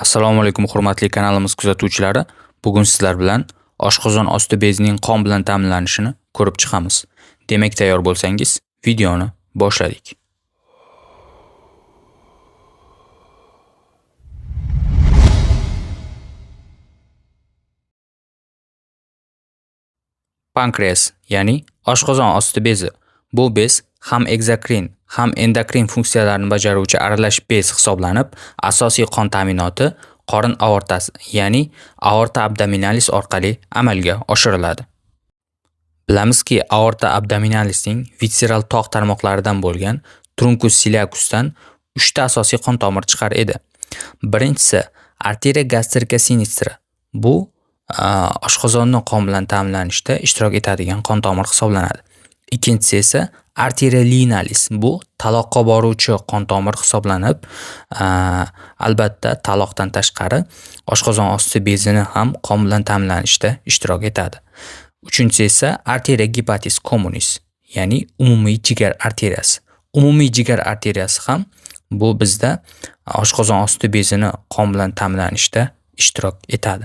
Assalomu alaykum hurmatli kanalimiz kuzatuvchilari. Bugun sizlar bilan oshqozon osti bezining qon bilan ta'minlanishini ko'rib chiqamiz. Demak, tayyor bo'lsangiz, videoni boshladik. Pankreas, ya'ni oshqozon osti bezi. Bu bez ham ekzokrin, ham endokrin funksiyalarni bajaruvchi aralash bez hisoblanib, asosiy qon ta'minoti qorin aortasi, ya'ni aorta abdominalis orqali amalga oshiriladi. Bilamizki, aorta abdominalisning visceral tog' tarmoqlaridan bo'lgan truncus ciliacusdan 3 ta asosiy qon tomir chiqar edi. Birinchisi arteriya gastrica sinistra. Bu oshqozonni qon bilan ta'minlanishda ishtirok etadigan qon tomir hisoblanadi. Ikkinchisi esa arteriya lienalis. Bu taloqqa boruvchi qon tomir hisoblanib, albatta taloqdan tashqari oshqozon osti bezini ham qon bilan ta'minlanishda ishtirok etadi. Uchinchisi esa arteriya hepatis communis, ya'ni umumiy jigar arteriyasi. Umumiy jigar arteriyasi ham bu bizda oshqozon osti bezini qon bilan ta'minlanishda ishtirok etadi.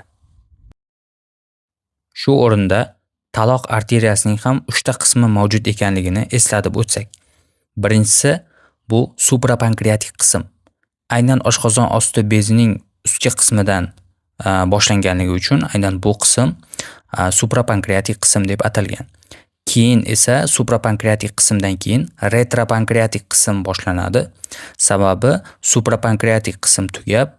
Shu o'rinda taloq arteriyasining ham 3 ta qismi mavjud ekanligini eslatib o'tsak. Birinchisi bu suprapankreatik qism. Aynan oshqozon osti bezining ustki qismidan boshlanganligi uchun aynan bu qism suprapankreatik qism deb atalgan. Keyin esa suprapankreatik qismdan keyin retropankreatik qism boshlanadi. Sababi suprapankreatik qism tugab,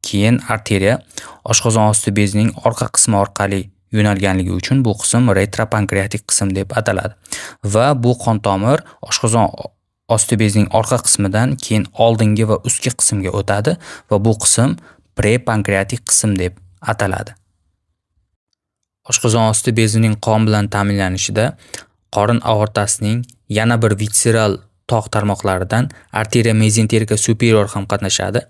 keyin arteriya oshqozon osti bezining orqa qismi orqali yo'nalganligi uchun bu qism retropankreatik qism deb ataladi. Va bu qon tomir oshqozon osti bezining orqa qismidan keyin oldingi va ustki qismga o'tadi va bu qism prepankreatik qism deb ataladi. Oshqozon osti bezining qon bilan ta'minlanishida qorin aortasining yana bir visceral tog' tarmoqlaridan arteriya mezenterika superior ham qatnashadi.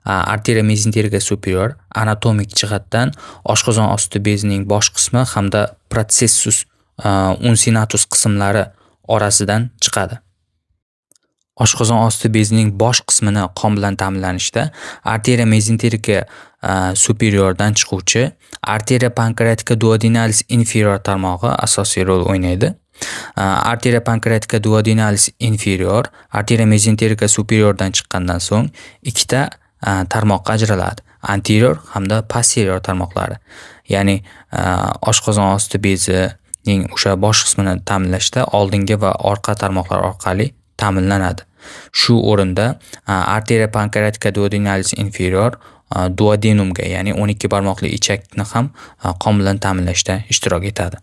Arteriya mezenterika superior anatomik jihatdan oshqozon osti bezining bosh qismi hamda processus uncinatus qismlari orasidan chiqadi. Oshqozon osti bezining bosh qismini qon bilan ta'minlanishda arteriya mezenterika superiordan chiquvchi arteriya pankreatica duodenalis inferior tarmog'i asosiy rol o'ynaydi. Arteriya pankreatica duodenalis inferior arteriya mezenterika superiordan chiqqandan so'ng ikkita tarmoqqa ajraladi. Anterior hamda posterior tarmoqlari. Ya'ni oshqozon osti bezining o'sha bosh qismini ta'minlashda oldingi va orqa tarmoqlar orqali ta'minlanadi. Shu o'rinda arteriya pankreatica duodenalis inferior duodenumga, ya'ni 12 barmoqli ichakni ham qon bilan ta'minlashda ishtirok etadi.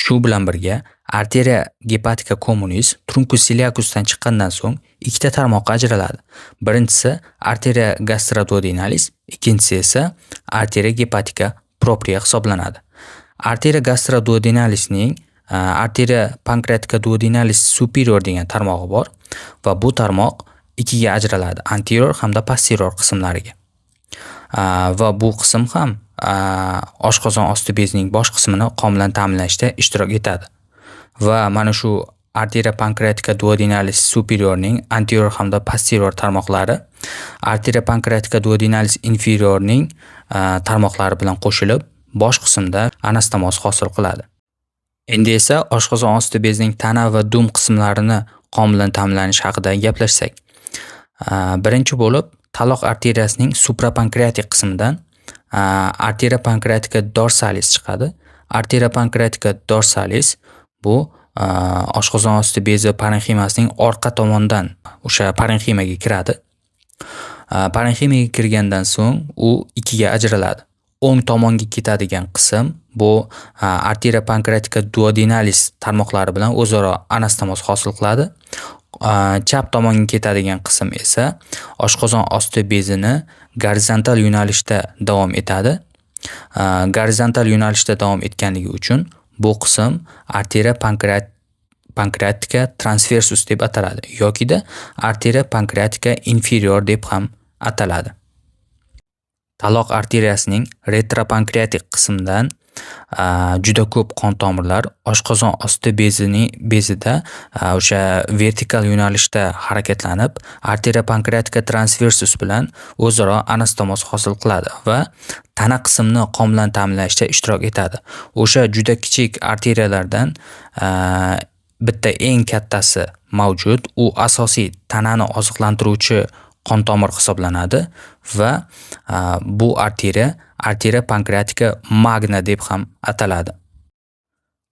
Shu bilan birga arteriya hepatica communis truncus ciliacusdan chiqqandan so'ng ikkita tarmoqqa ajraladi. Birinchisi arteriya gastroduodenalis, ikkinchisi esa arteriya hepatica propria hisoblanadi. Arteriya gastroduodenalisning arteriya pankreatica duodenalis superior degan tarmog'i bor va bu tarmoq ikkiga ajraladi, anterior hamda posterior qismlariga. Va bu qism ham oshqozon osti bezining bosh qismini qon bilan ta'minlashda ishtirok etadi. Va mana shu arteriya pankreatica duodenalis superiorning anterior hamda posterior tarmoqlari arteriya pankreatica duodenalis inferiorning tarmoqlari bilan qo'shilib bosh qismda anastomoz hosil qiladi. Endi esa oshqozon osti bezining tana va dum qismlarini qon bilan ta'minlanish haqida gaplashsak. Birinchi bo'lib taloq arteriyasining suprapankreatik qismidan arteriya pankreatica dorsalis chiqadi. Arteriya pankreatica dorsalis bu oshqozon osti bezi parenximasining orqa tomondan o'sha parenximaga kiradi. Parenximaga kirgandan so'ng u ikkiga ajraladi. O'ng tomonga ketadigan qism bu arteriya pankreatica duodenalis tarmoqlari bilan o'zaro anastomoz hosil qiladi. Chap tomonga ketadigan qism esa oshqozon osti bezini gorizontal yo'nalishda davom etadi. Gorizontal yo'nalishda davom etganligi uchun bu qism arteriya pankreatica transversus deb ataladi yokida arteriya pankreatica inferior deb ham ataladi. Taloq arteriyasining retropankreatik qismidan Juda ko'p qon tomirlar oshqozon osti bezida o'sha vertikal yo'nalishda harakatlanib, arteriya pankreatika transversus bilan o'zaro anastomoz hosil qiladi va tana qismini qon bilan ta'minlashda ishtirok etadi. O'sha juda kichik arteriyalardan bitta eng kattasi mavjud. U asosiy tanani oziqlantiruvchi qon tomir hisoblanadi va bu arteriya arteriya pankreatika magna deb ham ataladi.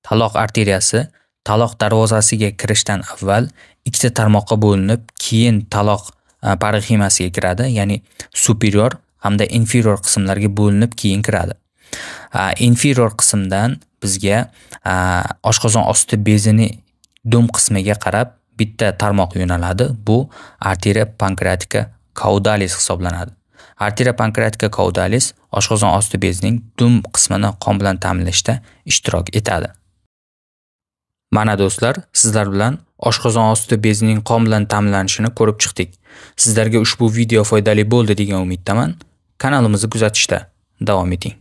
Taloq arteriyasi taloq darvozasiga kirishdan avval ikkita tarmoqqa bo'linib, keyin taloq parenximasiga kiradi, ya'ni superior hamda inferior qismlarga bo'linib keyin kiradi. Inferior qismdan bizga oshqozon osti bezini dum qismiga qarab bitta tarmoq yo'naladi. Bu arteriya pankreatika caudalis hisoblanadi. Arteriya pankreatika caudalis oshqozon osti bezining dum qismini qon bilan ta'minlashda ishtirok etadi. Mana do'stlar, sizlar bilan oshqozon osti bezining qon bilan ta'minlanishini ko'rib chiqdik. Sizlarga ushbu video foydali bo'ldi degan umiddaman. Kanalimizni kuzatishda davom eting.